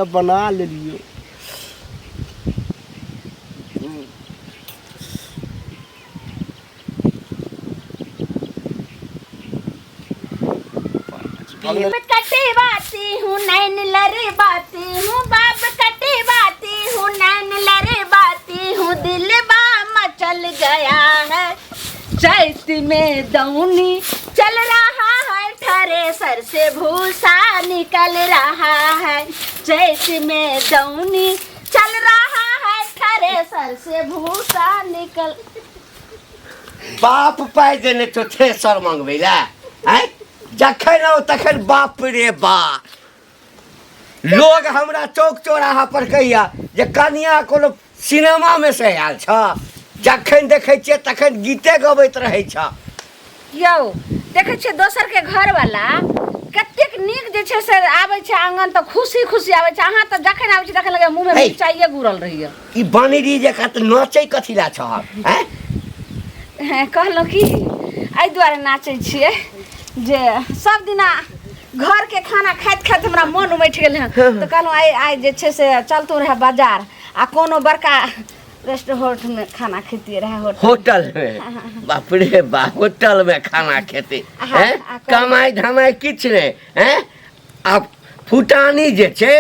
बना लेलियो। बाप कटवाती हूँ नैन लड़वाती हूँ, बाप कटवाती हूँ नैन लड़वाती हूँ, दिल बा मचल गया है। चैत में दौनी चल रहा है, ठरे सर से भूसा निकल रहा है। चैत में दौनी चल रहा है, ठरे सर से भूसा निकल। बाप पाइ देने छौ थ्रेसर मंगबै लए, आँय? जखन आउ तखन बाप रे बा। लोग हमरा चौक चौराहा पर कहिया जे कनिया कोनो सिनेमा में से आयल छ, जखन देखै छियै तखन गीते गबैत रहै छ। यौ देखै छियै दोसर के घर वाला कतेक नीक जे छै से आबै छै आंगन तऽ खुशी खुशी आबै छै, अहाँ तऽ जखन आबै छै तखन लगैए मुँहमे हे। मिरचाइए गुड़ल रहैए। ई बनरी जकाँ तऽ नाचै कथी लए छह, आँय? हेँ, कहलहुँ कि एहि दुआरे नाचै छियै जे सब दिना घरके खाना खाइत खाइत हमरा मन उमटि गेल हँ, तऽ कहलहुँ आइ आइ जे छै से चलतहुँ रहए बाजार आ कोनो बड़का रेस्टोरेंटमे खाना खैतियै रहए होटल। होटल में? बाप रे बाप, होटल में खाना खेते? हैं? कमाई धमाई किछु नहि, हैं? आब फुटानी जे छै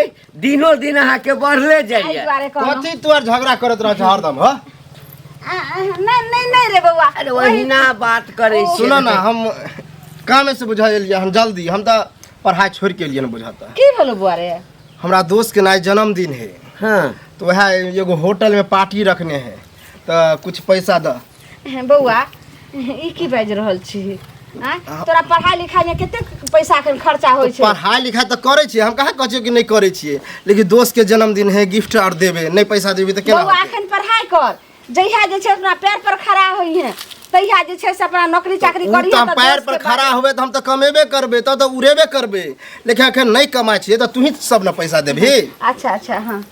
दिनो दिन अहाँके बढ़ले एहि जाइए। दुआरे कहलहुँ। कथी तू आर झगड़ा करैत रहै छ हरदम? ह नहि नहि नहि रे बौआ, अरे ओहिना बात करै छी। सुनो ना, हम कामे से बुझा एलियै हम जल्दी, हम तऽ पढ़ाई छोड़ के एलियै न बुझाता। की भेलो बौआ रे? हमरा दोस्त के नाइ जन्मदिन है। हाँ। तो वह एगो होटल में पार्टी रखने है, तो कुछ पैसा द। हें, बौआ ई की बाजि रहल छी? आँय? तोरा पढ़ाई लिखाई में कतेक पैसा एखन खर्चा होइ छै? पढ़ाई लिखाई तऽ करै छियै, हम कहाँ कहै छियै कि नहि करै छियै, लेकिन दोस्त के जन्मदिन है, गिफ्ट आर देबै, नहि पैसा देबै तऽ केना बौआ होतै? एखन पढ़ाई कर, जहिया जे छै अपना पैर पर खड़ा होइ है तहिया जे छै से अपना नौकरी चाकरी उ करिहे। तऽ हम तऽ पैर दोस्त पर के खड़ा बारे- होबै तऽ हम तऽ कमेबे करबै, तब तऽ उड़ेबे करबै, लेकिन एखन नहि कमाइ छियै तऽ तूही सब ने पैसा देबही। अच्छा अच्छा, हाँ।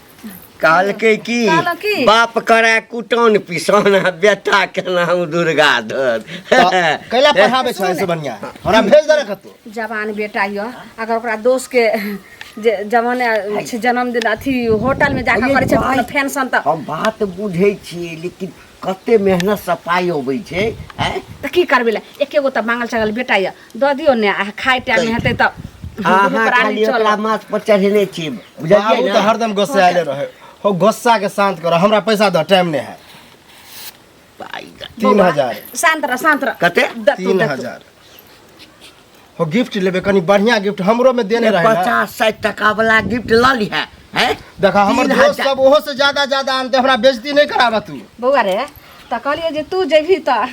कहलकै की? कहलहुँ की? बाप करे कुटन पिसान आ बेटा के नाम दुर्गा धर। तऽ कैला पढ़ाबै छै ऐसे बढ़िया हमरा भेज दे रखतो। जवान बेटा यऽ, अगर ओकरा दोस्त के जे जवाने छै जन्मदिन अथी होटल में जाके अये करै छै भाई। कोनो फैंसन तऽ हम बात बुझै छियै, लेकिन कते मेहनत से पाइ अबै छै, आँय? तऽ की करबै ला, एके गो तऽ मांगल चांगल बेटा यऽ, दऽ दियौ ने, आ खाय टाइम में हेतै तऽ दुनू अहाँ प्राणी खाली ओकरा चलब। माथ पर चढ़ेने छी, बुझलियै बाबू ने? तऽ हरदम गुस्साएले रहै हो, गुस्सा के शांत कर, हमरा पैसा दऽ, टाइम नहि है। पाइ दऽ। तीन बौआ, हजार। शांत रह, शांत रह। कते? दतू, तीन दतू। हजार हो, गिफ्ट लेबै कनी बढ़िया गिफ्ट हमरो में देने रहे ना। 50-60 टका वाला गिफ्ट लऽ लिहे, हैं? देखा हमर तीन दोस्त हजार। सब ओहो से ज्यादा ज्यादा आनते, हमरा बेइज्जती नहीं कराबा तू। बौआ रे, तऽ कहलियै जे तू जेबही तऽ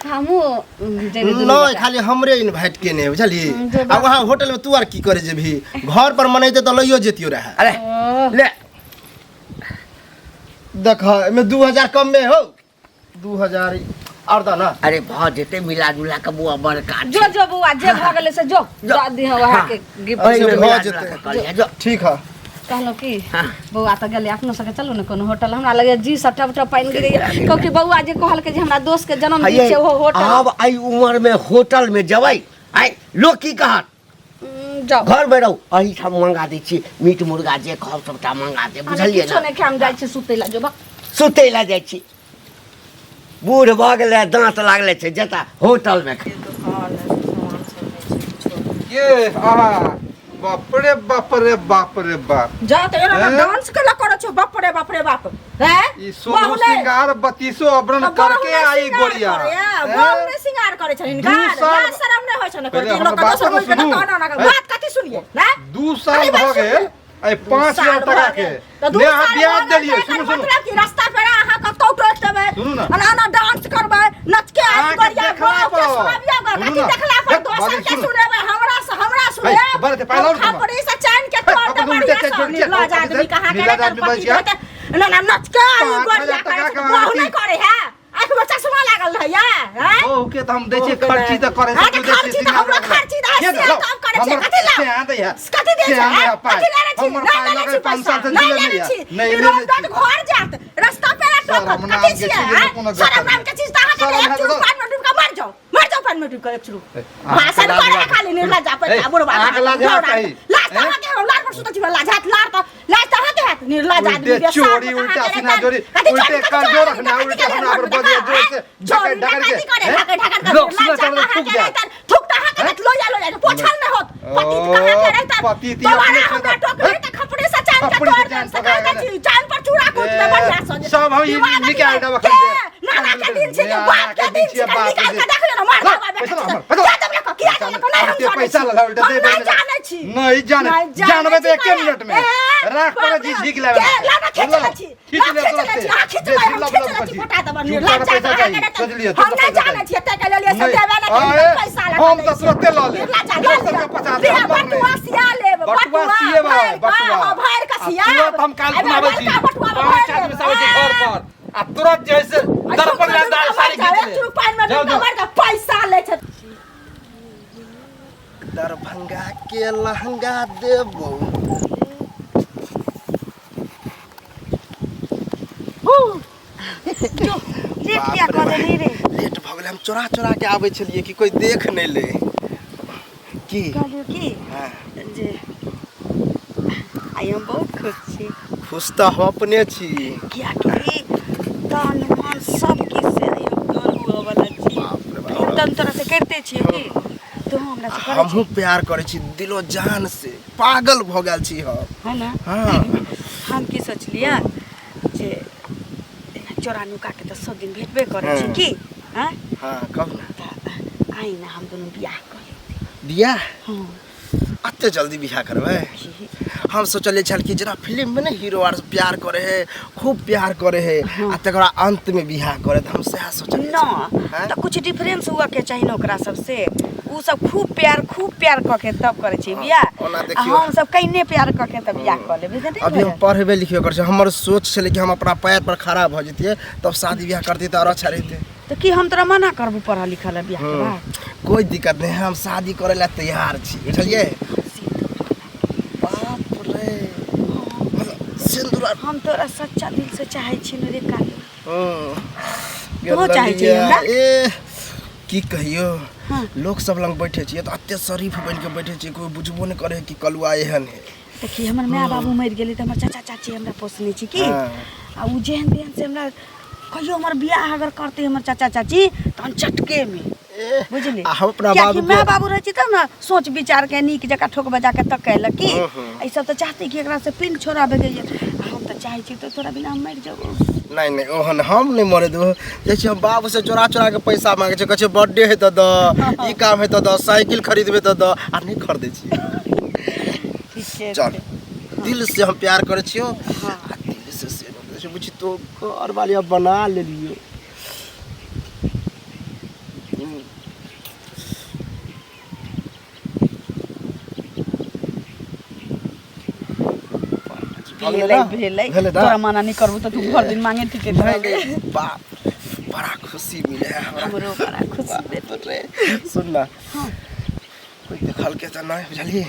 हमहूँ जेबै दुनू नहीं गोटा। खाली हमरे इन्वाइट केने है, बुझली? जेबै। आ वहाँ होटल में तू आर की करे जेबही? घर पर मनैते तऽ लइयो जेतियो रहे। अरे ले। देख एमे 2000 कम में हो, 2000 और द ना। अरे भऽ जेतै मिला जुला के बौआ, बड़का जो जो बौआ, जे भऽ गेलै से जो जो। दऽ दिहऽ वएह के गिफ्ट। अच्छा, ओहिमे भऽ मिला जुला जेतै। के कऽ लिहे, जो। ठीक है। कहलहुँ की हाँ। बौआ तऽ गेलै, अपनो सबके चलू ने कोनो होटल, हमरा लगैए जी सब टप टप पानि गिरैए, क्योंकि बौआ जे कहलकै जे हमरा दोस्त के जन्मदिन हयै, छै ओहो होटल। आब एहि उमर में होटल में जेबै, आइ लोक की कहत? जाउ। घर में रहू, एहिठाम मंगा दै छी मीट मुर्गा, जे कहब सबटा मंगा देब, बुझलियै किछो ने? नहि खाय, हम जाइ छी सुतै लए, जो बा। सुतै लए जाइ छी, बूढ़ भऽ गेलै, दाँत लागले छै, जेता होटल में। के आहा, बाप रे बाप रे बाप रे बाप। जा तऽ एना हैं? डांस केला करै छौ? बाप रे बाप रे बाप, हैं? ई सोनो श्रृंगार बत्तीसो अबरन करके आई गोरिया, हैं? बहु नहि श्रृंगार करै छनि हिनका दू साल- लाज शरम नहि होइ छनि? पहिले लोक हमर बात दोसर तऽ बोलि के सुनू। कहना ना। हैं? बात कथी सुनिए ना? 2 साल अरे भऽ बात गेल एहि 5000 साल भऽ टका के गेल। तऽ दू ने अहाँ साल ब्याज भऽ गेल, देलियै। तऽ सुनू एकर सुनू। मतलब कि रास्ता पर अहाँ कतौ टोकि देबै, सुनू ना। एना एना डांस करबै, नच के आबि अहाँके गोरिया देखला गाँव के पर। सुनबियौ गऽ, सुनू कथी ना। देखला पर? देख, दोसर बाजै के सुनू। सुनेबै, हमरा से हमरा है, सुनेब? बड़ के पाइ लाउ ने हम तुम्हार। खपरी से चैन के तोड़ अपन देबै उल्टे बढ़िया के से। जोड़ के निर्लज अपन आदमी कहाँ के निर्लज रे आदमी पति बच गया। देतै। ना ना नच के आबि पाँच गोरिया हजार करै टका छै, के बहु नहि आरती। करै है, आँखिमे चश्मा लागल रहैया, हैं? बहू के तऽ हम दै छियै खर्ची तऽ करै हाँ, तऽ खर्ची तऽ हमरो खर्ची तऽ है, से काम करै छियै, कथी ला? कथी दै छै, हैं? कथी लेने छी? हमर नहि पाइ लेने लगे छी पाँच पैसा, साल से नहि दिले लेने नहि है। छी। नहि ई लेने रोज छी। रोज घर जात, रास्ता पेरा शरम टोकत, नाम कथी के छियै, चीज हैं? कोनो शरम गतर नाम के चीज तऽ अहाँके शरम एक हैत चूरू तऽ- पानि में डूबि कऽ मर जाउ, मर जाउ पानि में डूबि कऽ एक चूरू। अहाँके भाषण लाज करे लाज- खाली निर्लज अपन ए, बुढ़वा। अहाँके लाज हेबाक चाही। लाज तऽ हैं? अहाँके लाज। पर सुतल छी लाज हाथ लार त लाज त अहाँके हैत निर्लाज आदमी उल्टे बेसार चोरी मत उल्टा अहाँके सीना रहतन। जोरी कथी उल्टे चोरी, कथी कमजोर चोरी, रखना कथी उल्टे के हमरा पर घर में बजिया देखा, जोर से हैं? चोरी ढकल ढकल डकैती के करे हैं? ढकल ढकल के लोग निर्लाज सुनत अहाँके रहत थूक जाए रहतन। थूक त अहाँके रहत, लोया लोया के पोछल नहि होत पतित कहाँ के रहतन पतित ही दोबारा अपने हमरा से- टोकरी त खपड़े से चान के खपड़ी से तोड़ चान देब से कह पकड़ा दै छी चान पर चूड़ा कूट दे बढ़िया से सब हम ई दिमाग निकाल के देब अखन से। नाना के दिन छी के नाना बाप के के दिन दिन छी छियै, के बाप के निकाल के दिन। देख लेना मार ला, देबा पैसा ला बेटा हमर, पैसा ला। क्या देब लको किया देब लको नहीं हम एते जानै पैसा छी। ला, उल्टा हम देबै नहीं नहि। जानै छी नहीं जाने नहीं जानबै तऽ छी एके मिनट में ए, राख पर बाप जी रे। झीक लेबै के लाना खींच लै छी खींच ला ले खींच लै छी हाँ खींच जे लै हम लब खींच लब लै छी करी। फटा देब झूठा निर्लाज के पैसा अहाँके चाही, रहतन। सोचलियै, हम झूठा नहीं पैसा जानै चाही। छी एते के लेलियै से नहीं, देबे नहि आए, करी पैसा लगा हम दै तऽ छी। तुरते लऽ लेब। निर्लाज दस लऽ रुपया लिअ। पचास लिअ, हम लऽ लेब। बटुआ सिया लेब बटुआ सिएबै, भरि बटुआ। हाँ, भरि के आ सियाब। तुरत हम काल्हि एहिमे खुना आबै छी बड़का बटुआ पाँच भरि आदमी लेब। सब आबै छी घर पर आ तुरंत जे है से दर्पण में दाल साड़ी खींच ले पानि में जाओ, डुबका जाओ। मारि कऽ पैसा लै छै दरभंगा के लहंगा देबो लेट किया कऽ देली रे लेट भऽ गेलै हम चोरा चोरा के आबै छलियै कि कोई देख नहि ले की कहलियौ की हाँ, जे आइ हम बहुत खुश छी खुश तऽ हम अपने छी कियाकि तन मन सब किछु से आइ हम तोर हुअ वाला छी बाप रे बाप। तऽ हम तोरा से करिते छियै की तू हमरा से करै हमहूँ प्यार करै छी दिलो जान से पागल भऽ गेल छी हम छी है ना हाँ हम की सोचलियै जे एना चोरा नुका के तऽ सब दिन भेटबे करै छै हँ। की हँ हाँ कहू ना तऽ आइ ना हम दुनू बियाह कऽ लेब बियाह हँ एते जल्दी बियाह करबै हम सोचलियै छल कि जेना फिल्म में ने हीरो आर प्यार करे है खूब प्यार करे है आ तकरा अंत में बियाह करे तऽ हम सएह सोचलियै न छल। हैं? तऽ कुछ डिफरेंस हुअ के चाही ने ओकरा सबसे उ सब खूब प्यार कऽ के तब करै छै बियाह ओना आ देखियौ हम सब कइने प्यार कऽ के तब बियाह कऽ लेबै से नहि अभी हम भऽ पढ़बे लिखबे करै छी हमर सोच छलै कि हम अपना पैर पर खड़ा भऽ जैतियै तब शादी बियाह करतियै तऽ आओर अच्छा रहितै तऽ की हम तोरा मना करबू पढ़ऽ लिखऽ लए बियाह के बाद कोई दिक्कत नहीं है हम शादी करे ला तैयार छी बुझलियै बाप रे मतलब सिंदूर आर- हम तोरा सच्चा दिल से चाहै छी ने रे कालू हम्म। तोहो चाहै छी हमरा? ए की कहियो हाँ। लोक सब लग बैठे छियै तऽ एते शरीफ बनि के बैठे छियै कोई बुझबो नहि करे कि कलुआ एहन है देखी हमर माय बाबू मरि गेलै तऽ हमर चाचा चाची हमरा पोसने छी की हाँ। आ उ जेहन तेहन से हमरा कहियो हमर बियाह अगर करतै हमर चाचा चाची तहन चटके मे बुझली आ हम अपना कियाकि बाबू माय के बाबू रहै छै तब ने सोच विचार के नीक जकाँ ठोक बजा के तकेलक की हम्म। एहि सब तऽ चाहते कि एकरा से पिंड छोड़ाबे के ये आ हम तऽ चाहै छी तऽ तोरा बिना हम मरि जेबो नहीं नहीं ओहन हम नहीं मरे देबो जाइ छी हम बाबू से चोरा चोरा के पैसा मांगे छै कहै छै बर्थडे है तऽ दऽ ई काम है तऽ दऽ साइकिल खरीदबे तऽ दऽ आ नहि खरीदै छियै ठीके चल दिल से हम प्यार करै छियौ आ दिल से से बुझी तो घर वाली अब बना लेलियो भेलै भेलै भेलै ना? तोरा मना नहि करबू तऽ तू भरि दिन मांगे ठीके नहीं नहीं बाप रे, बड़ा खुशी मिले है हमरा हमरो बड़ा खुशी भेल बाप रे सुन ना कोई देखल के तऽ नहि बुझलियै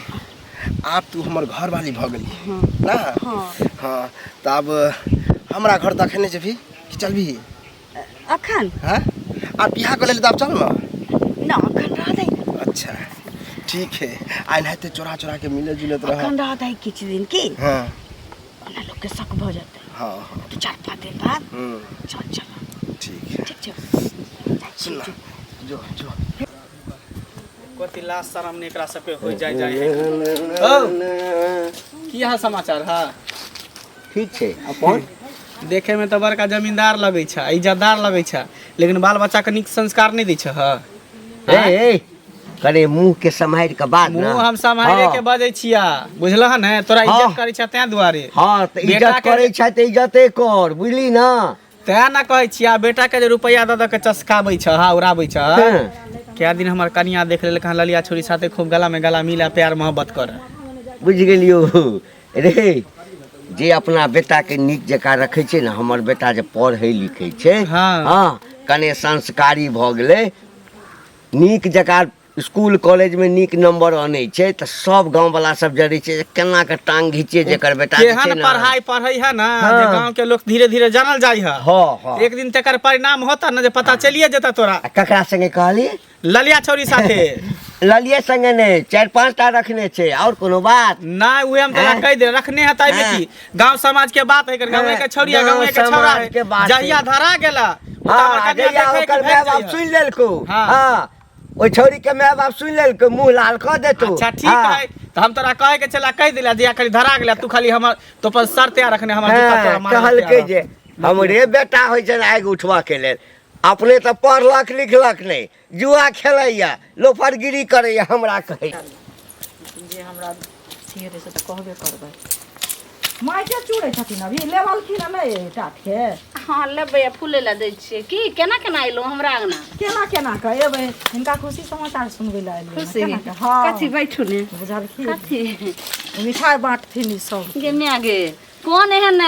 आब तू हमर घर वाली भऽ गेली ना हाँ हाँ तऽ आब हमरा घर तऽ अखन नहि जेबही कि चलबही अखन हाँ आब बियाह कऽ लेली तऽ आब चल ना ना अखन रह दे अच्छा ठीक है आ एनाहिते चोरा चोरा के मिले जुलत रह अखन रह दे किछु दिन की हाँ ओना लोक के शक भऽ जेतै हाँ हाँ दू चारि पाँच दिन बाद चल चल ठीक है ठीक छै सुन ना जो जो कथी लाज शरम नहि एकरा सबके हो जाय जाय है औ की हाल समाचार है ठीक छै अपन देखे में तऽ बड़का जमींदार लगै छै इज्जतदार लगै छै लेकिन बाल बच्चा के नीक संस्कार नहि दै छै हँ ए ए कने मुंह के सम्हारि के बात ना मुँह हम सम्हारे के बजै छिया बुझलह ने तोरा इज्जत करै छै तें दुआरे हाँ तऽ बेटा इज्जत के- करै छै तऽ इज्जते कर बुझली ना तें ना कहै छिया बेटा के जे रुपैआ दऽ दऽ के चसकाबै छ हा उड़ाबै छ हँ। कए दिन हमर कनिया देख लेलक हँ ललिया छोरी साथे खूब गला में गला मिला प्यार मोहब्बत कर बुझि गेलियौ रे जे अपना बेटाके नीक जकाँ रखै छै ने हमर बेटा जे पढ़ै लिखै छै हाँ। हाँ कने संस्कारी भऽ गेलै नीक जकाँ स्कूल कॉलेजमे नीक नंबर अनै छै तऽ सब गाँववला सब जरै छै जे केना कऽ टांग घिचियै जेकर बेटा जे छै केहन ने पढ़ाई पढ़ै है ना हाँ। जे गांव के लोग धीरे धीरे जानल जाइ है हाँ हाँ एक दिन तकर परिणाम होता ना जे पता चलिए जेता तोरा आ ककरा संगे कहली ललिया छौरी साथे ललिए संगे नहि चारि पाँच टा रखने छै आओर कोनो बात नहि उहे हम तोरा हैं? कहि दे रखने है ताहिमे हैं? की गांव समाज के बात है गाँव के छौड़िया गाँव गाँव के छौड़ा समाज है के बात है। जहिया धरा गेला ओ तऽ हमर हाँ कनिया जहिया देखै के ओकर भागि माय बाप जाइए। सुनि लेलको हाँ। हाँ ओहि छौड़ी के माय बाप सुनि लेलको मुँह लाल कऽ देतौ अच्छा ठीक हाँ। है तऽ हम तोरा कहे के छला कहि दिला जहिया खाली धरा गेला तू खाली हमर तो पर शर्त तैयार रखने हमर जूता तोरा हाँ, मारे कहलकै तैयार जे हमरे बेटा होइ छै आगि उठबऽ के लेल अपने तऽ पढ़लक लिखलक नहि जुआ खेलैया लोफरगिरी करैया हमरा कहै जे हमरा अथी हेतै से तऽ कहबे करबै। माइके चूड़ै छथिन अभी लेबलखिन हँ नहि टाटके? हँ लेबै आ फूले लए दै छियै। की केना केना एलहुँ हमरा अङ्गना? केना केना कऽ एबै, हिनका खुशी समाचार सुनबै लए एलियै। खुशी केना कऽ? हँ। कथी बैठू ने। बुझलखिन? कथी मिठाइ बाँटथिन ई सब। गे माय गे, कोन एहन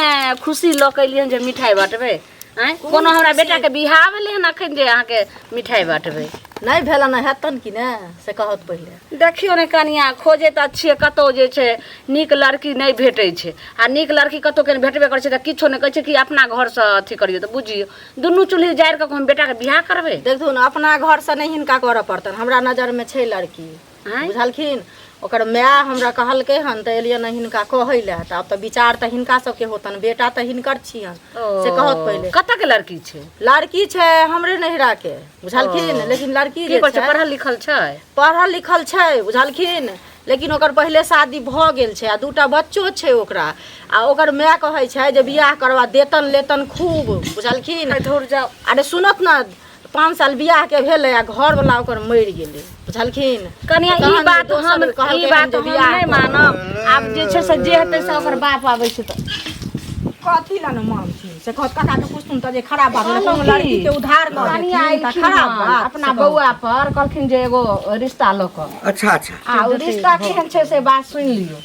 खुशी लऽ कऽ एलियै हन जे मिठाइ बाँटबै? आँय, कोनो हमरा बेटाके बियाह भेलै हन अखन जे अहाँके मिठाइ बाँटबै? नहि भेलनि हेतनि कि ने से कहत पहिले। देखियौ ने कनिया, खोजै तऽ छियै कतहु जे छै नीक लड़की नहि भेटै छै, आ नीक लड़की कतहु कनि भेटबे करै छै तऽ किछो नहि कहै छै कि अपना घरसँ अथी करियौ। तऽ बुझियौ दुनू चूल्ही जारि कऽ हम बेटाके बियाह करबै। देखथुन अपना घरसँ नहि हिनका करऽ पड़तनि, हमरा नजरमे छै लड़की। आँय? बुझलखिन? ओकर माय हमरा कहलकै हन तऽ एलियै ने हिनका कहै लए, तऽ आब तऽ विचार तऽ हिनका सबके होतनि, बेटा तऽ हिनकर छियनि से कहत पहिले। कतऽ के लड़की छै? लड़की छै हमरे नैहरा के, बुझलखिन? लेकिन लड़की की जे कहै छै छै पढ़ल लिखल छै? पढ़ल लिखल छै बुझलखिन, लेकिन ओकर पहिले शादी भऽ गेल छै आ दूटा बच्चो छै ओकरा, आ ओकर माय कहै छै जे बियाह करबा देतन लेतन खूब, बुझलखिन? धुर जाउ। अरे सुनत ने, 5 साल बियाह के भेलै आ घरवला ओकर मरि गेलै, बुझलखिन? कनिया तहन ई बात दोसर हम कहलकै ई हन बात जे हम बियाह नहि करब। मानब। आब जे छै से जे हेतै से ओकर बाप आबै छै तऽ कथी लए ने मानथिन से कहत। काका के पुछथुन तऽ जे खराब बात भेलै, कहलहुँ कोनो की? लड़की के उधार कऽ कनिया देथिन तऽ एलखिन खराब हन बात अपना से कहत। बौआ पर कहलखिन जे एगो रिश्ता लऽ कऽ। अच्छा अच्छा। आ ओ रिश्ता केहन छै से बात सुनि लियौ।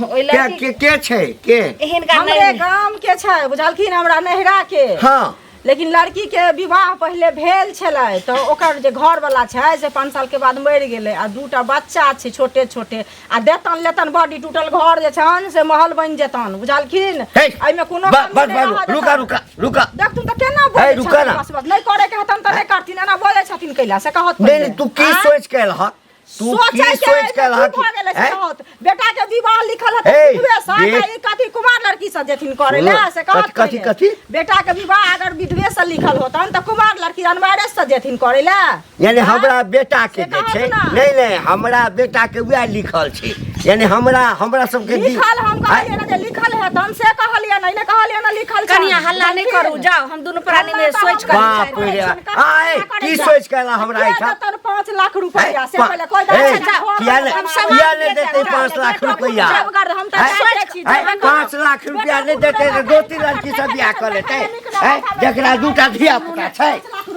ओहि के लड़की के के छै के? हिनका हमरे नहि गाम के छै बुझलखिन, हमरा नैहरा के। हाँ। लेकिन लड़की के विवाह पहिले भेल छलै तऽ ओकर जे घरवला छै से 5 साल के बाद मरि गेलै आ 2टा बच्चा छै छोटे छोटे, आ देतन लेतन बड़ी टूटल घर जे छनि से महल बनि जेतन, बुझलखिन? हे, एहिमे कोनो बस कमी बस नहि बस रहऽ रुका देतन। रुका रुका। देखथुन तऽ केना हे, बोलै रुका छथिन, ना। बस बस नहि करे के हेतन तऽ नहि करथिन, एना बोलै छथिन कैला से कहत नहीं पहिले। नहीं, तू की आँय? सोच के एलह? तू की सोचै के सोच के एलह की भऽ गेलै से हैं? कहत। बेटा के विवाह लिखल हेतै हे, विधवे से, देख। तऽ ई कथी कुमार लड़की से जेथिन करै सुनो, लए से कहत कथी- कथी- पहिले। कथी? बेटा के विवाह अगर विधवे से लिखल होतन तऽ कुमार लड़की अनमारे से जेथिन करै लए। यानी आँय? हमरा बेटा के से जे कहत छै ना। नहीं नहीं, हमरा बेटा के वएह लिखल छै, यानी हमरा हमरा सबके लिखल हम कहलियै ना जे लिखल हेतन से कहलियै ना, नहि कहलियै ना लिखल छनि। कनिया हल्ला नहि करू, जाउ हम दुनू प्राणी मे हल्ला तऽ सोचि हम कऽ बाप रे, आय की सोच के एला हमरा के एहिठाम? देतन 5 लाख रुपया से हैं? पहिले कोइ हे, दे किया नहि किया नहि देतै 5 लाख रुपया? हैं? हैं? 5 लाख रुपया नहि देतै तऽ 2-3 लड़की से बियाह कऽ लेतै? हैं? जकरा 2टा धिया पुता छै।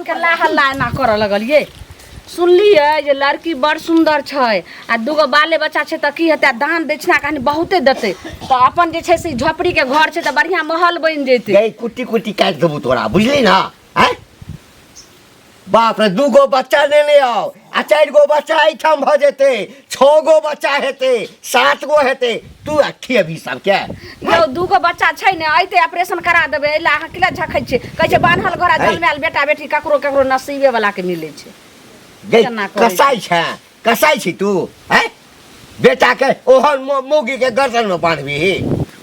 केला हल्ला एना करऽ लगलियै। सुनलियै जे लड़की बड़ सुन्दर छै आ 2गो बाले बच्चा छै तऽ की हेतै, आ दान दक्षिणा कहानी बहुते देतै तऽ अपन जे छै से झोपड़ी के घर छै तऽ बढ़िआँ महल बनि जेतै। गई कुट्टी कुट्टी काटि देबू तोरा, बुझली ना? हैं? बाप रे, 2गो बच्चा लेने आउ आ 4गो बच्चा एहिठाम भऽ जेतै, 6गो बच्चा हेतै, 7गो हेतै, तू आ खियबही सबके? यौ 2गो बच्चा छै ने, अयतै ऑपरेशन करा देबै, एहि लए अहाँ किला झखै छियै? कहै छै बान्हल घोड़ा है। जन्मायल बेटा बेटी ककरो ककरो नसीबे वाला के मिलै छै। गई केना करै छै? कसाई छै, कसाई छी तू? हैं? बेटा के ओहन मौगी के गर्दन में बांधबी?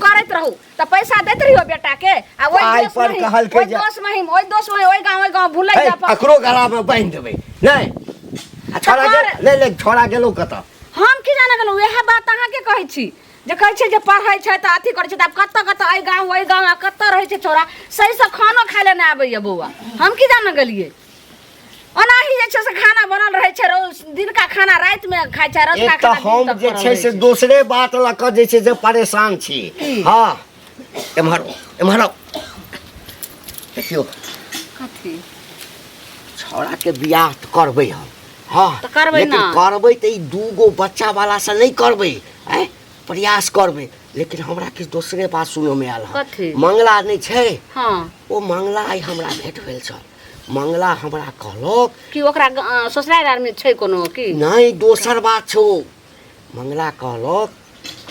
करैत रहू तऽ पैसा दैत रहियो बेटा के, आ ओहि पाइ दोस पर महिम, कहलकै ओहि जे- दोस महिम, ओहि दोस महिम, ओहि गाँव ओहि गाँव भुलै हे, जा अपन। अकरो गला में बांधि देबै। नहि आ छोड़ा कर- गेल नहि नहि, छोड़ा गेलौ कतऽ? हम की जाने गेलहुँ, वएह बात अहाँके कहै छी जे कहै छै जे पढ़ै छै तऽ अथी करै छै, तऽ आब कतऽ कतऽ एहि गाँव ओहि गाँव आ कतऽ रहै छै छोड़ा, सहीसँ खानो खाय लए नहि आबैए बौआ, हम की जाने गेलियै? ओनाही जे छै से खाना बनल रहै छै, रोज दिनका खाना रातिमे खाइ छै, रतुका एक तऽ खाना दिन हम तक जे पड़ल छै रहै से दोसरे बात लऽ कऽ जे छै से परेशान छी। हँ एम्हर एम्हर आउ। देखियौ कथी? छौड़ा के बियाह तऽ करबै हम। हँ तऽ करबै लेकिन ना। करबै तऽ ई 2गो बच्चा वाला से नहि करबै, आँय प्रयास करबै, लेकिन हमरा किछु दोसरे बात सुनऽमे आयल हँ। कथी? मंगला नहि छै? हँ। ओ मंगला आइ हमरा भेट भेल छल। मंगला हमरा कहलक कि ओकरा ससुरारि आरमे छै कोनो की? नहि, दोसर बात छौ। मंगला कहलक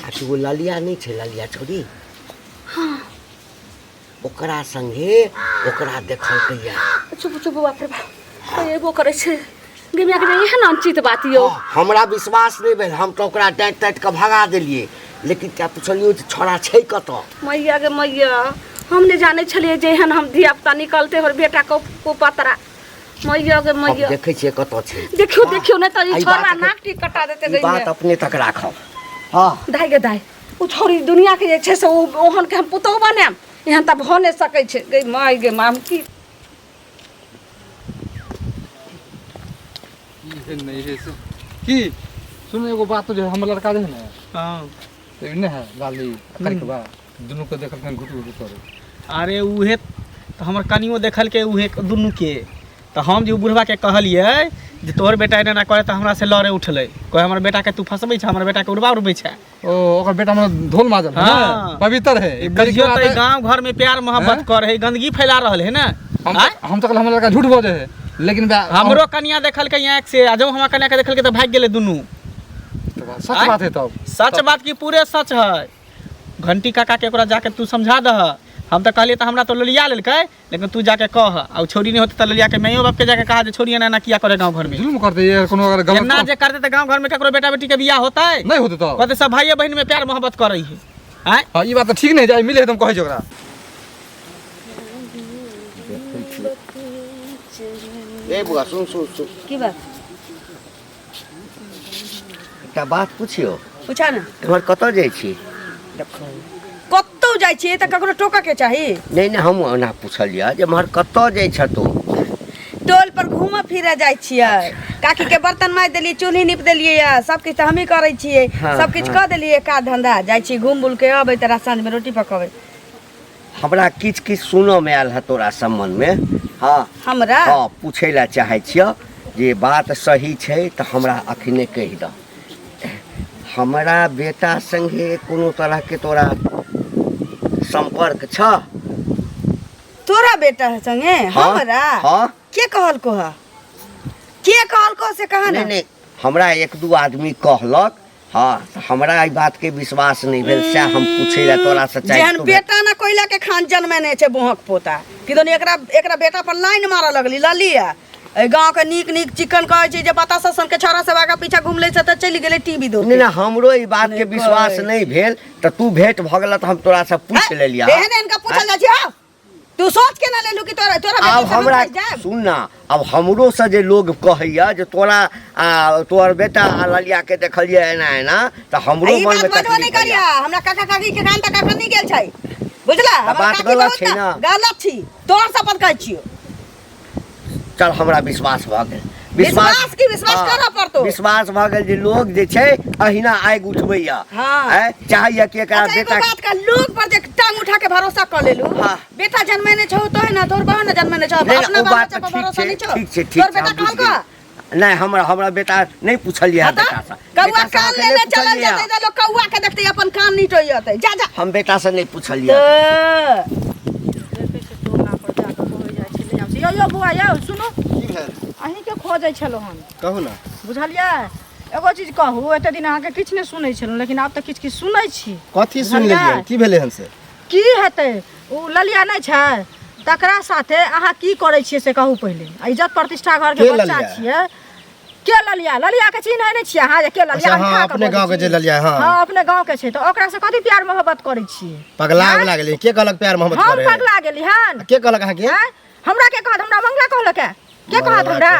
आ कि ओ ललिया नहि छै, ललिया छोड़ी, ओकरा संगे ओकरा देखलकैया। चुप चुप, बाप रे बाप, कोइ एबो करै छै। गे माय के एहन अनुचित बात यौ। हमरा विश्वास नहि भेल, हम तऽ ओकरा डाँटि ताँटि कऽ भगा देलियै, लेकिन क्या पुछलियौ जे छोड़ा छै कतऽ? मैया गे मैया, हम नहि जानै छलियै जे एहन हम धिया पुता निकलते हमर बेटा को कुपतरा। मैया गे मैया, देखै छियै कतऽ छै। देखियौ देखियौ, नहि तऽ ई एहि छोड़ा बात नाक टीक कटा देतै। ई गई बात अपने तक राखब। हँ दाइ गे दाइ, ओ छोड़ी दुनिया के जे छै से ओ ओहन के हम पुतहु बनायब, एहन तऽ भऽ नहि सकै छै। गई माय गे माय, हम की नहीं है से की सुन एगो बात जे हमर लड़का जे है ने। हाँ। तऽ ई नहि है लाली करिकबा दुनू के देखलखिन घुट घुट करे। अरे उहे तऽ हमर कनियो देखलकै उहे दुनूके, तऽ हम जे ओ बुढ़बाके कहलियै जे तोहर बेटा एना एना करे, तऽ हमरा से लड़े उठलै, कहै हमर बेटाके तू फँसबै छै, हमर बेटाके उड़बा उड़बै छै। ओ ओकर बेटा मतलब धोल माजल है हाँ। ना, पवित्र है। ई बुझियौ तऽ ई गाँव घर में प्यार मोहब्बत हैं? कर है, गंदगी फैला रहल है ना। हम आँय? हम तऽ कहलियै हमर लड़का झूठ बजै है, लेकिन हमरो कनिया देखलकै आँखि से, आ जब हमरा कनिया के देखलकै तऽ भागि गेलै दुनू। सच बात है तब। सच बात की पूरे सच है। घंटी काका के ओकरा जाके तू समझा दह। हम तऽ कहलियै तऽ हमरा तऽ ललिया लेलकै, लेकिन तू जाके कह, आ उ छौड़ी नहि होतै तऽ ललिया के माइयो बाप के जाके कहा जे छौड़ी एना एना किया करे गाँव घर में। जुल्म करते ये कोनो अगर गलत एना जे करते तऽ गाँव घर में ककरो बेटा बेटी के बियाह होतै? नहीं होतै तब। कहते सब भाइये बहिन में प्यार मोहब्बत करै है। आँय? हाँ ई बात तऽ ठीक नहीं जाय मिले है तऽ हम कहै छी ओकरा। ए बुआ, सुन सुन सुन। की बात? एकटा बात पुछियौ। पूछा ने। एम्हर कतऽ जाइ छी? कतौ जाइ छियै तऽ ककरो टोकऽ के चाही? नहि नहि, हम ओना पुछलियै जे एम्हर कतऽ जाइ छ तू? टोल पर घूमऽ फिरऽ जाइ छियै। काकी के बर्तन माजि देलियै, चूल्ही नीप देलियै, या सब किछु तऽ हमही करै छियै। हाँ, सब किछु हाँ। कऽ देलियै, काज धंधा जाइ छी घूम बुल के अबै तऽ साँझ में रोटी पकबै। हमरा किछु किछु सुनऽमे आयल है तोरा सम्बन्धमे। हँ। हमरा? हँ, पूछै लए चाहै छियौ जे बात सही छै तऽ हमरा अखने कहि दह। हमरा बेटा संगे कोनो तरहके तोरा सम्पर्क छ? तोरा बेटा संगे? हाँ, हमरा? हाँ। के कहलको है? के कहलको से कहा ने? नहि नहि, हमरा एक दू आदमी कहलक। हाँ, तऽ हमरा एहि बातके विश्वास नहि भेल, सएह हम पूछै लए तोरा से चाहै। जेहन बेटा ना कोयला के खान जन्मेने छै बोहक पोता कि दोनी एकरा एकरा बेटा पर लाइन मारऽ लगली ललिया। एहि गाँव के नीक नीक चिकन कहै छै जे बतासा सन के छौड़ा सब आगा पीछा घुमलै से तऽ चलि गेलै टीवी दो। नहि नहि, हमरो ई बातके नहि विश्वास कहै। नहि भेल तऽ तू भेंट भऽ गेल तऽ हम तोरा से पूछि लेलियै। एहन एहन के पूछल जाइ छै। हौ तू सोच के ना लेलू कि तोरा तोरा आब बेटी से हम हमरा फँसि जायब? सुन ना, आब हमरो से जे लोग कहैया जे तोरा आ तोहर बेटा आ ललिया के देखलियै एना एना, तऽ हमरो ई मन में बात बजबो नहि तकलीफ होइया। करिया। हमरा काका काकी के कान तक अखन नहि गेल छै, बुझला? तऽ हमर बात काकी गलत बहुत छै ना। गलत छी, तोहर शपथ कहै छियौ। चल, हमरा विश्वास भऽ गेल। विश्वास की? विश्वास हाँ, करऽ पड़तौ। विश्वास भऽ गेल जे लोग जे छै अहिना आगि उठबैया। हाँ। आँय, चाहैया कि एकरा अच्छा, एगो बेटा बात कह, लोग पर जे टांग उठा के भरोसा कऽ लेलू। हाँ। बेटा जन्मेने छौ तो है ना, तोहर बहन ने जन्मेने छौ, नहि, अपना ओ बाल बात बच्चा तऽ पर ठीक भरोसा छै, नहि छौ? ठीक छै, ठीक तोहर छै, बेटा हम बुझि कहलकौ? गेलियै। नहि, हमरा हमरा बेटा नहि पुछलियै हाँ तऽ? बेटा से। कौआ बेटा से कान अहाँके लेने नहि चलल पुछलियै। जेतै तऽ लोग कौआ के देखतै अपन कान नहीं टोइतै। जा जा। हम बेटा से नहि पुछलियै। तऽ देखै छियै टोला पर जा कऽ कहै जाइ छै, नहि आबै छै। यौ यौ बौआ यौ, सुनू। की भेल? अहीँके खोजै छलहुँ हन। कहू ने। बुझलियै, एगो चीज कहू, एते दिन अहाँके किछु नहि सुनै छलहुँ, लेकिन आब तऽ किछु किछु सुनै छी। कथी सुनि लेलियै? की भेलै हन से? की हेतै, ओ ललिया नहि छै तकरा साथे अहाँ की करै छियै से कहू पहिले। आ इज्जत प्रतिष्ठा घरके के बच्चा ललिया? छियै। के ललिया? ललिया के चिन्है नहि छियै अहाँ जे के ललिया? अच्छा, हाँ, हम खा कऽ अपने बजै गाँव के छी। जे ललिया, हाँ। हाँ, अपने गाँव के छै, तऽ ओकरा से कथी प्यार मोहब्बत करै छियै? पगला आँय? उगला गेलियै। के कहलक प्यार मोहब्बत हम करै? पगला गेली हन। के कहलक अहाँके? आँय? हमरा के कहत? हमरा मंगला कहलक है। के कहत हमरा?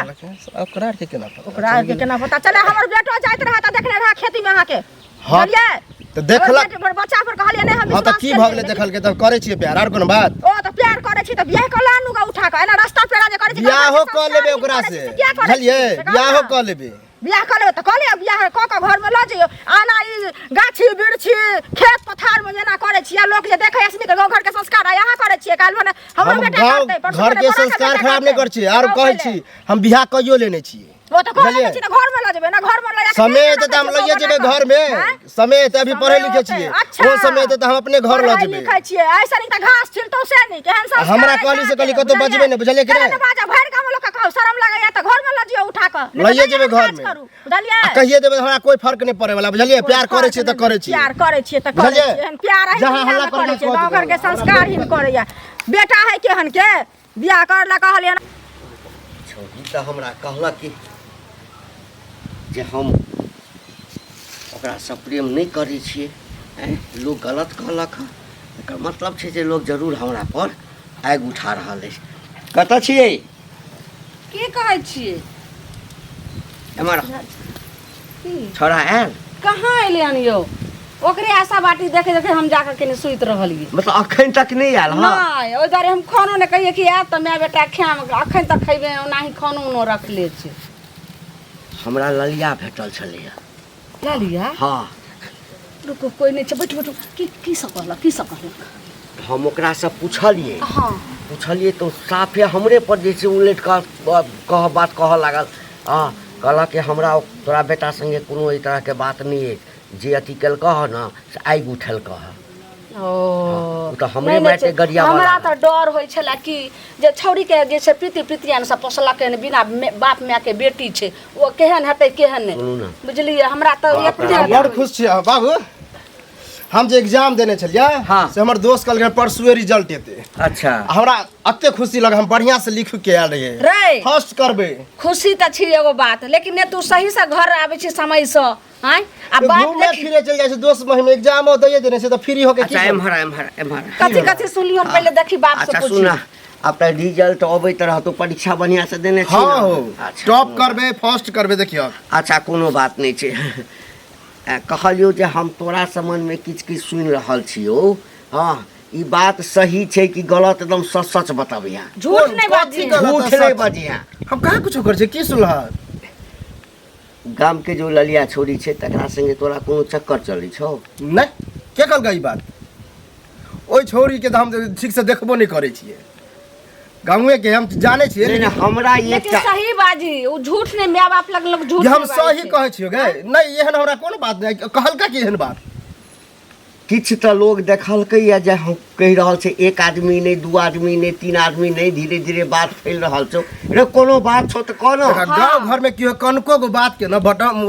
ओकरा के केना पता? ओकरा के केना पता चले? हमर बेटो जाइत रहे तऽ देखने रहे खेती में अहाँके। हाँ, बुझलियै? तऽ देखलक। हमर हमर बच्चा पर कहलियै नहि हम हाँ, तऽ विश्वास की केलियै, भऽ गेलै? लेकिन देखलकै तऽ करै छियै प्यार, आर कोनो बात? ओ तऽ प्यार करै छी तऽ बियाह कऽ लानू गा उठा कऽ। एना रास्ता पेड़ा जे करै छी, बियाहो घरके कऽ लेबै संस्कार ओकरा करै से, छी, से किया करै छी? बुझलियै? से कहू बियाहो ने। कऽ लेबै। बियाह कऽ लेबै तऽ कऽ लिअ, बियाह कऽ कऽ घरमे लऽ जइयौ। आना ई गाछी बिरछी खेत पथारमे जेना करै छियै, लोक जे देखै से नीक गाँव घरके संस्कार आइ अहाँ करै छियै, काल्हि भने हमरो हम बेटा गाँव करतै, परसू घर भने के तोरा संस्कार बेटा खराब नहि करतै। करै छियै। आर कहू कहै पहिले। छी हम बियाह कइयो लेने छियै। ओ तऽ कहने बुझलियै? छी ने घरमे लऽ जेबै ने, घरमे लऽ जाके समय केना एतै तऽ हम रखै लइए छियै जेबै बना कऽ? घरमे। आँय? समय एतै, अभी पढ़ै समय लिखै औतै, छियै। अच्छा। ओ समय एतै तऽ हम अपने घर लऽ पढ़ै जेबै। लिखै छियै, ऐसे नीक तऽ घास छिलतौ से नीक। एहन संस्कार हमरा अछि कहली से कहली अहाँके, कतौ बजबै नहि, बुझलियै कि केना नहि? ने बाजब, भरि गाममे लोकके कहू, शरम लागैया तऽ घरमे लऽ जियौ उठा कऽ। नहि तऽ लइए जेबै नहि काज घरमे। करू, बुझलियै? आ कहिए देबै तऽ हमरा कोइ फर्क नहि पड़ै वाला, बुझलियै? प्यार करै छियै तऽ करै छियै। प्यार करै छियै तऽ करै बुझलियै? छियै। एहन प्यार अही जहाँ दुनियामे हल्ला करै करै छियै, गाँव घरके संस्कार ही करैया। बेटा है केहन के बियाह कर ला कहलियै। छौड़ी तऽ हमरा कहलक कि जे हम ओकरासँ प्रेम नहि करै छियै। आँय, लोक गलत कहलक हँ, एकर मतलब छै जे लोक जरूर हमरा पर आगि उठा रहल अछि। कतऽ छियै? की कहै छियै? एम्हर छौड़ा आयल? कहाँ एलै हन यौ? ओकरे आशा बाटी देखे देखे हम जाकर कनि सुति रहलियै। मतलब अखन तक नहि आयल? हँ नहि, ओहि दुआरे हम खानो नहि कहियै कि आयत तऽ माय बेटा खायब, अखन तक खयबै ओनाही खानो उनो रखले छै। हमरा ललिया भेटल छलैया। ललिया? हँ। रुकू, कोइ नहि छै, बैठू बैठू। की की सब कहलक, की सब कहलक? हम ओकरासँ पुछलियै। हँ। पुछलियै तऽ साफे हमरे पर जे छै उलटि कऽ कह बात कहऽ लागल। हँ, कहलक कि हमरा तोरा बेटा सङ्गे कोनो एहि तरहके बात नहि अछि, जे अथी केलकऽ हँ ने से आगि उठेलकऽ हँ। ओ ओ तऽ हमरे नहि, नहि मारिके छै। गरियाबऽ हमरा लागल। तऽ डर होइ छलै कि जे छौड़ीके जे छै पीती पितियान सब पोसलकै हन, बिना बाप मायके बेटी छै, ओ केहन हेतै केहन नहि, सुनू ने। बुझलियै? हमरा तऽ बाप रे, एते बड़ खुश छियै अहाँ बाबू। हम जे एग्जाम देने छलियै हाँ। से हमर दोस्त कहलकै परसुए रिजल्ट एतै। अच्छा। आ हमरा एते खुशी लगल, हम बढ़िया से लिख के आयल रहियै। रे। फर्स्ट करबै। खुशी तऽ छी एगो बात, लेकिन ने तू सही से घर आबै छी समय से, आँय? आ बात घूमे देखी फिरे चलि जाइ छै दोस्त महिम, एग्जामो दैए देने छै तऽ फ्री होके की अच्छा करबै? एम्हर एम्हर एम्हर। कथी कथी सुनलियै पहिले देखी बाप से अच्छा पूछी। सुन, आब तऽ रिजल्ट अबैत रहतो, परीक्षा बढ़िया से देने छी हाँ ने? हो। अच्छा, टॉप करबै, फर्स्ट करबै, देखियौ। अच्छा कोनो बात नहि छै। कहलियौ जे हम तोरा सम्बन्धमे किछु किछु सुनि रहल छियौ। हँ, ई बात सही छै कि गलत? एकदम सच सच बतबिहे। झूठ नहि बाजी। कथी गलत झूठ है, नहि सच? बजिहे। हम कहाँ कुछो करै छियै? की सुनलह? गाम के जो ललिया छोरी छै तकरा संगे तोरा कोनो चक्कर चलै छौ? नहि, के कहलकै ई बात? ओहि छौड़ीके तऽ हम ठीक से देखबो नहि करै छियै, गाँवे के हम जानै छियै। नहि नहि, हमरा लेकिन एकटा सही बाजी, ओ झूठ नहि, माय बाप लग लोग झूठ जे हम नहि बाजै सही छै। कहै छियौ गे, नहि एहन हमरा कोनो बात नहि कहलकै कि एहन बात। किछु तऽ लोग देखलकैए जे हम कहि रहल छै, एक आदमी नहि, दू आदमी नहि, तीन आदमी नहि, धीरे धीरे बात फैल रहल छौ। रे कोनो बात छौ तऽ कह ने। देखा, गाँव घर में केओ कनको गो बात के न बटम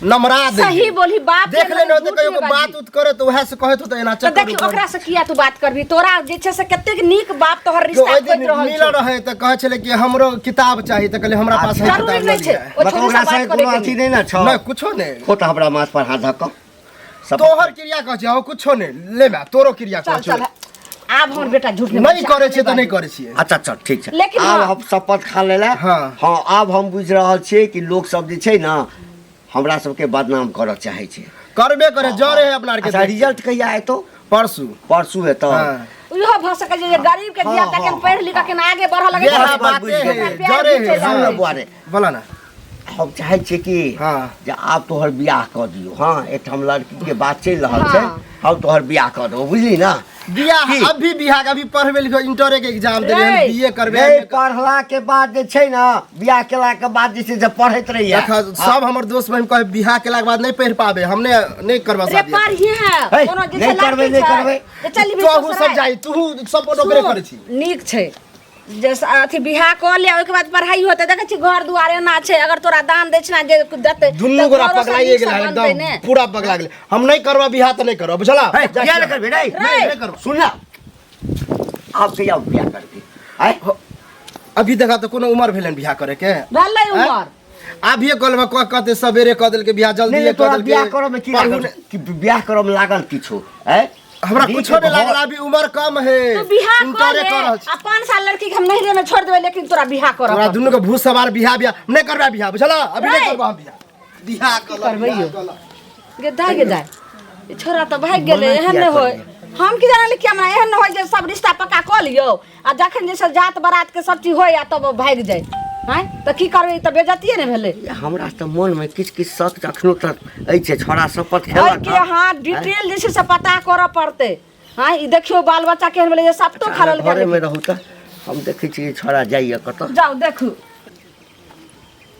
नमरा दे। सही बोली बाप के देख लग लेने होते झूठ कहियो नहि को बाजी। बात उत करे तो वएह से कहत होते एना तऽ चक्कर देखी उक्कर। ओकरा से किया तू बात करबी? तोरा जे छै से कतेक नीक बाप तोहर जो रिश्ता ओहि दिन खोजि रहल मिलल छौ। रहे तऽ कहै छलै कि हमरो किताब चाही, तऽ कहलियै हमरा पास है जरूरी किताब नहि लऽ छै लिअ। ओ मतलब छोरी ओकरा से संगे बात कोनो करे अथी के नहि ने छौ? नहि, कुछो नहि। खोट हमरा माथ पर हाथ धऽ कऽ तोहर क्रिया कहै छियै, कुछो नहि ले माय, तोरो क्रिया चल कहै चल छियौ। आब हमर बेटा झूठ नहि बाजै, करै छियै तऽ बाजै। नहि करै छियै। अच्छा चल ठीक छै। लेकिन आब हाँ। हम शपथ खा लेला। हाँ। हाँ, आब हम बुझि रहल छियै कि लोक सब जे छै ने हमरा सबके बदनाम करऽ चाहै छै। करबे करे जरे है अपना आरके। अच्छा रिजल्ट कहिया एतौ? परसू। परसू एतौ? हाँ। इहो भऽ सकै छै जे गरीब के धिया पुता के पढ़ि लिख के आगे बढ़ऽ लगै इएह छै। बाते बुझि है, गेलियै। जरे है। सुन ने बुआ रे। बोला ना। हम चाहै छियै कि हाँ। जे आब तोहर बियाह कऽ दियौ। हाँ, एकठाम लड़की के बात चलि रहल छै, हम तोहर बियाह कऽ देबौ, बुझली ना? बियाह की? अभी बियाह के अभी पढ़बे लिखो, इंटरे के एग्जाम देबै, रे। बीए करबै। नहीं, पढ़ला के बाद जे छै ना, बियाह केला के बाद जे छै से पढ़ैत रहिए। देखा, सब हमर दोस्त बहिन कहे बियाह केला के बाद नहीं पढ़ पाबे, हमने नहीं करबा रे शादी। पढ़िए हे, कोनो जे नहि छै करबै, लड़की नहि छै, करबै। जे चलि भी तोहू सब ससुराल। जाइ, तूहू सपोर्ट ओकरे सुन, करै छी। नीक छै जे अथी बियाह कऽ ले, ओहिके बाद पढ़ाई होतै। देखै छी घर दुआर एना छै, अगर तोरा दान दै छै जे देतै दुनू तऽ गोरा घरो सँ पगलाइए नीक सँ गेलै बनतै एकदम ने। पूरा पगला गेलै। हम नहीं करबा बियाह तऽ नहीं करबा, बुझला? हे, बियाह नहि करबै, नहि। नहीं, नहीं करबा। सुन ना, आब कहिया बियाह करबी? आँय? अभी देखा तऽ कोनो उमर भेलनि बियाह करे के? भेलै उमर। अभिये कहलबै कह कहते सवेरे कऽ देलकै बियाह, जल्दी नहीं, कऽ तोरा देलकै। बियाह करऽ में की पढ़ू लागल? नहि। कि बियाह करऽ में लागल किछो? आँय? हमरा नीक कुछो नहीं घर- लागल, अभी उम्र कम है। तू बियाह कर इंटरे ले कर रहल छी। आ 5 साल लड़की के हम नैहरे में छोड़ देबै, लेकिन तोरा बियाह करऽ तोरा पड़तौ। दुनू के भूत सवार बियाह बियाह नहीं करबा बियाह, बुझला? अभी नहीं रे। करबा हम बियाह। बियाह कर करबै बियाह यौ? कर। गे दाइ गे दाइ, ई छोरा तऽ भागि गेलै। मना एहन किया नहि होय, करबै? हम की जानली कि हमरा एहन नहि होय जे सब रिश्ता पक्का कऽ लियौ आ जखन जे छै जात बारात के सब चीज होय आ तब भागि जाय। आँय, तऽ की करबै? ई तऽ बेजतिये ने भेलै। हमरा तऽ मोनमे किछु किछु शक अखनो तक अछि, छोड़ा शपथ खेलक एहिके हाँ डिटेल जे छै से पता करऽ पड़तै। हाँ, ई देखियौ बाल बच्चा केहन भेलै जे सपतो खा लेलकै। घरेमे रहू तऽ हम देखै छियै छोड़ा जाइए कतऽ। जाउ देखू।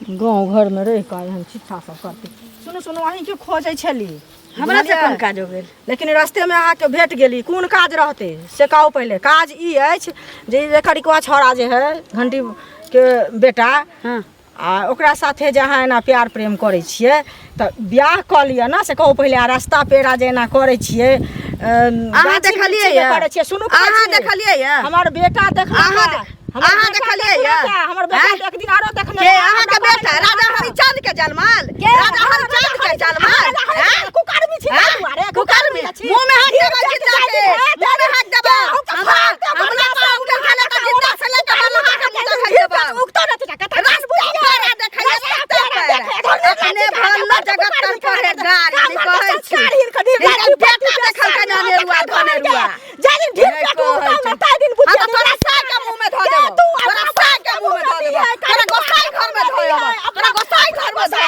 गाँव घरमे रहि कऽ एहन शिक्षा सब करतै। सुनू सुनू, अहीँके खोजै छली। हमरा से कोन काज हो गेल? लेकिन रस्तेमे अहाँके भेट गेली। कोन काज रहतै से कहू पहिले। काज ई अछि जे एकर इकवा छौड़ा जे है घंटीके बेटा, हाँ। आ ओकरा साथे जे अहाँ एना प्यार प्रेम करै छियै तऽ बियाह कऽ लिअ ने, से कहू पहिले। आ रस्ता पेड़ा जे एना करै छियै, अहाँ गाछी देखलियै बिरछी जे यऽ? करै छियै, सुनू कहै अहाँ छी। देखलियै यऽ? हमर बेटा देखलक अहाँ हँ। अहाँ देखलियै ये हमर बेटा आँय? तऽ एक दिन आरो देखने के अहाँके बेटा राजा हरिचंद के जनमल राजा हरिचंद के जनमल आँय? कुकर्मी छी आँय? अरे कुकर्मी मुंह में हाथ देबा जिंदा के मुंह में हाथ देबा हमरा हमरा बाप के खाना का जिंदा से लेके मल्लाह के मुंह देखाइ देबा उगतो न तुझा कथा रास्ता पेरा देखैया रास्ता पेरा अपने भल्ला जगत तर परहेगार नहीं कहै छी हिनकर बेटा देखलकै ना नेरुआ धनेरुआ जाय दिन ढीर नहि पेट कहै उगतो छी। न ताहि दिन हम बुझिया तऽ तोरा साग के मुंह में धऽ देबौ तू तोरा साग के मुंह में धऽ देबौ तोरा गोसाई घर में धऽ देबौ तोरा गोसाई घर में धऽ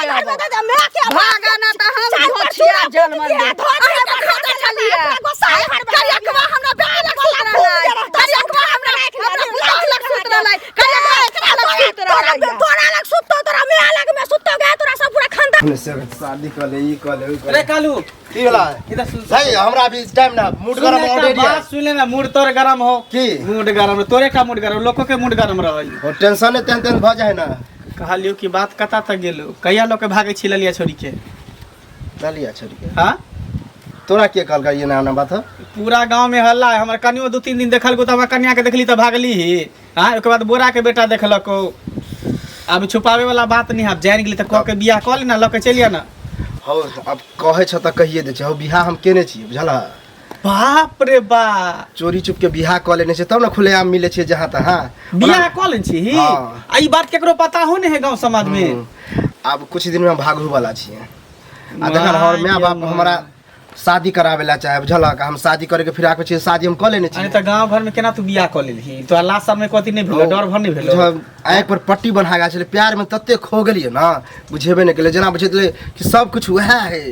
देबौ भागा ना तऽ हम धोछिया जनमल रे। अहाँ तऽ खाता छलियै करियकवा हमरा बेटा लग सुत रहलै करियकवा हमरा हमरा पुतहु लग सुत रहलै करियकवा एकरा लग सुत रहलै तोरा लग सुततो तोरा माय लग में सुततो गए तोरा सब पूरा खानदान अपने से शादी कऽ ले ई कऽ ले उ कऽ ले रे कालू की होला इधर सुन भाई हमरा अभी टाइम ना मूड गरम ऑलरेडी है बात सुन ले ना मूड तोर गरम हो की? मूड गरम तोरे का मूड गरम लोको के मूड गरम रहै और टेंशन तेन तेन भऽ जाए ना कहलियो कि बात कता तक गेलो कहिया लोग के भागे छी ललिया छोरी के ललिया छोरी के हाँ तोरा के कहलका ये ना ना बात है पूरा गांव में हल्ला है हमर कनियो 2-3 दिन देखल को त हमर कन्या के देखली त भागली ही हाँ ओकर बाद बोरा के बेटा देखलक अब छुपावे वाला बात नहीं अब जान गेली त कह के बियाह कऽ ले ना लऽ के चलिया ना हौ अब कहै छ तऽ कहिए दै छै हौ बियाह हम केने छियै बुझल बाप रे बा चोरी चुप के बियाह कऽ लेने छै तब ने खुलेआम मिलै छै जहाँ तहाँ बियाह कऽ ले छी हाँ। आ ई बात केकरो पता हो नहीं है गांव समाज में आब कुछ दिन में हम भागू वाला छियै आ देखल हमर माय बाप हमरा शादी करावे ला चाहे बुझलक हम शादी करे के फिराक में छियै शादी हम कऽ लेने अरे छियै त गांव घर में केना तू बियाह कऽ लेलही तोरा लास्ट साल में कथी नहीं भेलो डर भर नहीं भेलो बुझल, आँखि पर पट्टी बन्हा गेल छलै प्यार में तते खो गेलियै ना बुझेबे नहि केलै जेना बुझेतै कि सब कुछ वएह है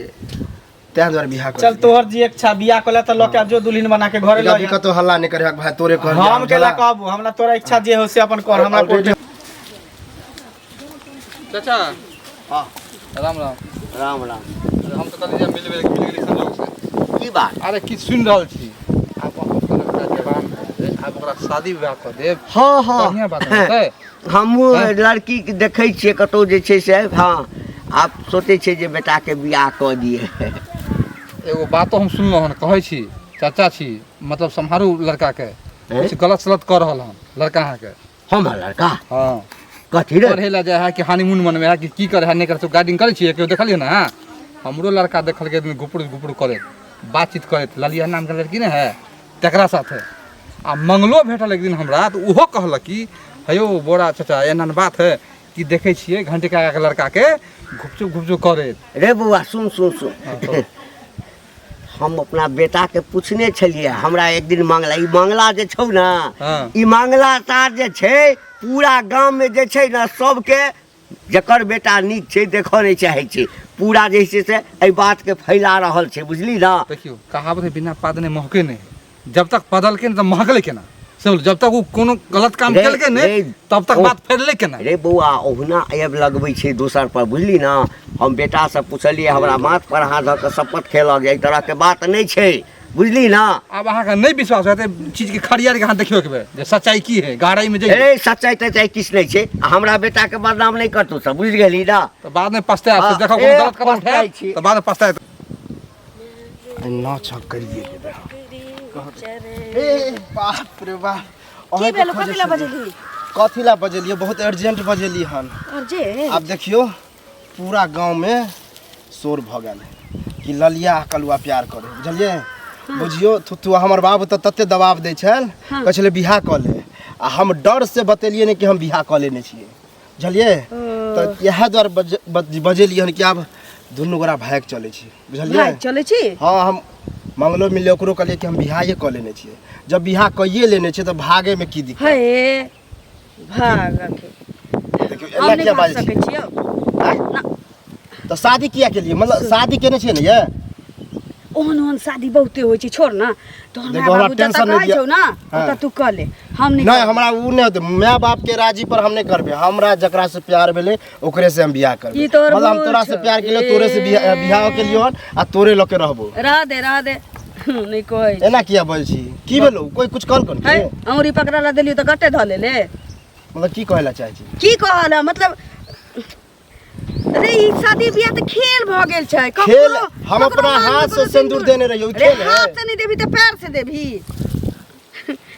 तें दुआरे बियाह कऽ चल लेलियै। तोहर जी इच्छा बियाह कऽ ले त लऽ के आ जो दुल्हन बना के घरे लऽ अभी कतौ हल्ला नहि करिहक भाई तोरे कहलियै हम केला कहबू हमरा तोरा इच्छा जे हो से अपन कर हमरा कोई चाचा हाँ। राम राम राम राम हम तऽ कहलियै जे मिलबै लेकिन मिल गेली संजोग से की बात अरे की सुनि रहल छी आब अहूँके लड़का जवान भऽ गेल आब ओकरा शादी विवाह कऽ देब हँ हँ बढ़िआँ बात हेतै हमहूँ लड़कीके देखै छियै कतहु जे छै से हँ आब सोचै छियै जे बेटाके बियाह कऽ दियै एगो बातो हम सुनलहुँ हन कहै छी चाचा छी मतलब सम्हारू लड़काके किछु गलत सलत कऽ रहल हन लड़का अहाँके हमर लड़का हँ कथी रे पढ़े ला जाइ है कि हनीमून मनबै है कि की करे है नहि करे गार्डिंग करै छियै केओ देखलियै ने अहाँ हमरो लड़का देखलकै एक दिन गुपुर गुपुर करैत बातचीत करैत ललिया नामके लड़की ने है तकरा साथे आ मंगलो भेटल एक दिन हमरा तऽ ओहो कहलक कि हे यौ बोरा चाचा एना बात है कि देखै छियै घंटी काकाके लड़काके घुपचुप घुपचुप करैत रे बौआ सुन सुन सुन हम अपना बेटाके पूछने छलियै हमरा एक दिन मंगला ई मंगला जे छौ ने हाँ। ई मंगला तार जे छै पूरा गाममे जे छै ने सबके जकर बेटा नीक छै देखऽ नहि चाहै छै पूरा जे छै से एहि बातके फैला रहल छै बुझली ने देखियौ कहावत है बिना पाद ने महके नहि जब तक पदलकै नहि तऽ महकलै केना से बोलू, जब तक ओ कोनो गलत काम रे- केलकै नहि रे- तब तक ओ- बात फैललै केना रे बौआ ओहुना आबि लगबै छै दोसर पर बुझली ने हम बेटासँ पुछलियै हमरा माथ पर हाथ धऽ कऽ शपथ खेलक जे एहि तरहके बात नहि छै बुझली ना आब अहाँके नहि विश्वास हेतै चीजके खरियार के अहाँ देखियौ एक बेर जे सच्चाई की है गहराई में जइयौ अरे सच्चाई तच्चाई किछु नहि छै आ हमरा बेटाके बदनाम नहि करतौ सब बुझि गेली ना तऽ बाद में पछतायब हाँ, देखो ए, कोनो गलत कदम पछताइ उठायब छी। तऽ बाद में पछतायब नौ छक करिए देबै ए बाप रे बाप की अहाँके भेलो खोजै कथी ला छलियै। बजेली कथी ला बजेलियै बहुत अर्जेंट बजेली हन अर्जेंट आब देखियौ पूरा गाँव में शोर भऽ गेल कि ललिया आ कलुआ प्यार करे बुझलियै बुझियौ थुथु हमर बाबू तऽ तते दबाव दै छल कहै छलै बियाह कऽ ले आ हम डर से बतेलियै नहि कि हम बियाह कऽ लेने छियै बुझलियै तऽ इएह दुआरे बजेलियै हन कि आब दुनू गोरा भागि चलै छी बुझलियै भागि चलै छी हँ हम मंगलो मिललै ओकरो कहलियै कि हम बियाहे कऽ लेने छियै जब बियाह कइए लेने छियै तऽ भागैमे की दिक्कत हे भागके देखियौ हम एना नहि किया भाग बाजै छी सकै छियौ आँय? तऽ शादी किया केलियै मतलब शादी केने छियै ने ये ओहन ओहन शादी बहुते होइ छै छोड़ ना तोहर माय देखो, हमरा बाबू जतऽ टेंशन नहि कहै दिअ। छौ ना हाँ। ओतऽ तू कऽ ले हम नहि नहि करबै। हमरा उ नहि होतै माय बाप के राजी पर हम नहि करबै हमरा जकरा से प्यार भेलै ओकरे से हम बियाह करबै ई तोहर मतलब हम भूल तोरा से छौ। प्यार केलियो तोरे से बियाह बियाह केलियो हन आ तोरे लऽ के रहबो रह दे रह दे नहि कहै एना किया बजै छी की भेलौ कोई कुछ कहलकन है की अँगुरी पकड़ा ला देलियौ तऽ गट्टे धऽ लेले मतलब की कहै ला चाहै छी की कहल है मतलब अरे ई शादी बियाह तऽ खेल भऽ गेल छै खेल ककरो- हम ककरो अपना मांग हाथ मे से कोनो सिंदूर देने रहियौ ई अरे खेल है हाथ से नहीं देबी तऽ पैर से देबी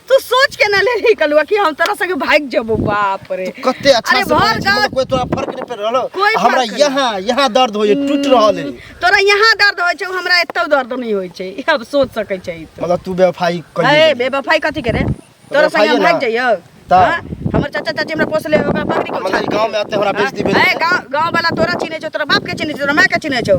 तू सोच सोच के ना लेली कलुआ कि हम तोरा संगे भाग जेबो। बाप रे, कते अच्छा अरे से भर बोलै छी, गाँव मतलब कोई तोरा फर्क नहीं पड़ रहलो। कोई हमरा फर्क नहीं। यहाँ यहाँ दर्द होइए, टूट रहल है। तोरा यहाँ दर्द होइ छौ, हमरा एतौ दर्द नहीं होइ छै। अब सोच सकै छै ई तो। मतलब तू बेवफाई ए कहिए बेवफाई कथी करे? तोरा संगे हम बेवफाई भाग ना। जइयौ? त? हाँ? हमर चाचा चाची हमरा पोसले, ओकरा पकड़ी के मतलब उछाल गाँव में आते हमरा बेइज्जती भेल। ए गाँव गाँव वाला तोरा चिन्है छौ, तोरा बाप के चिन्है छौ, तोरा माय के चिन्है छौ,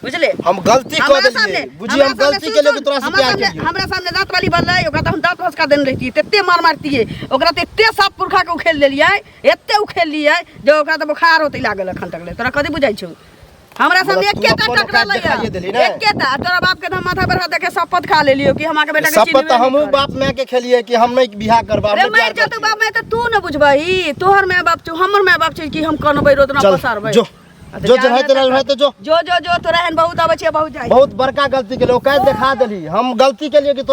बुझले? हम गलती कऽ हमरा देलियै सामने बुझी, हम हमरा सामने गलती सुन, केलियै सुन, कि तोरा से हमरा प्यार सामने केलियै। हमरा सामने दाँत वाली बनलै, ओकरा तऽ हम दाँत भसका देने रहितियै, तते मार मारतियै ओकरा, तऽ एते साफ पुरखा के उखेल देलियै, एते उखेल लियै जे ओकरा तऽ बोखार होतै लागल एखन तक ले। तोरा कथी बुझाइ छौ? हमरा सामने मतलब तू एकेटा अपन टकरा औकात देखाइए देलही ने? एकेटा। आ तोरा बाप के तऽ हम माथा पर हाथ दऽ के शपथ खा लेलियौ कि हम अहाँके बेटा के शपथ चिन्हबे तऽ नहि हमहूँ करब। बाप माय के खेलियै कि हम नहीं बियाह करबा, हम रे नहीं मरि प्यार जेतौ करतियै। बाप माय तऽ तू ने बुझबही, तोहर माय बाप छौ, हमर माय बाप छै कि हम कनबै रोदना चल पसारबै? जो आ तऽ जो जा जे ने रहते तऽ रहते जो। जो जो जो, तोरा एहन बहुत अबै छै, बहुत जाइ। बहुत बड़का गलती केलियै, औकात देखा देली। हम गलती केलियै कि तोरा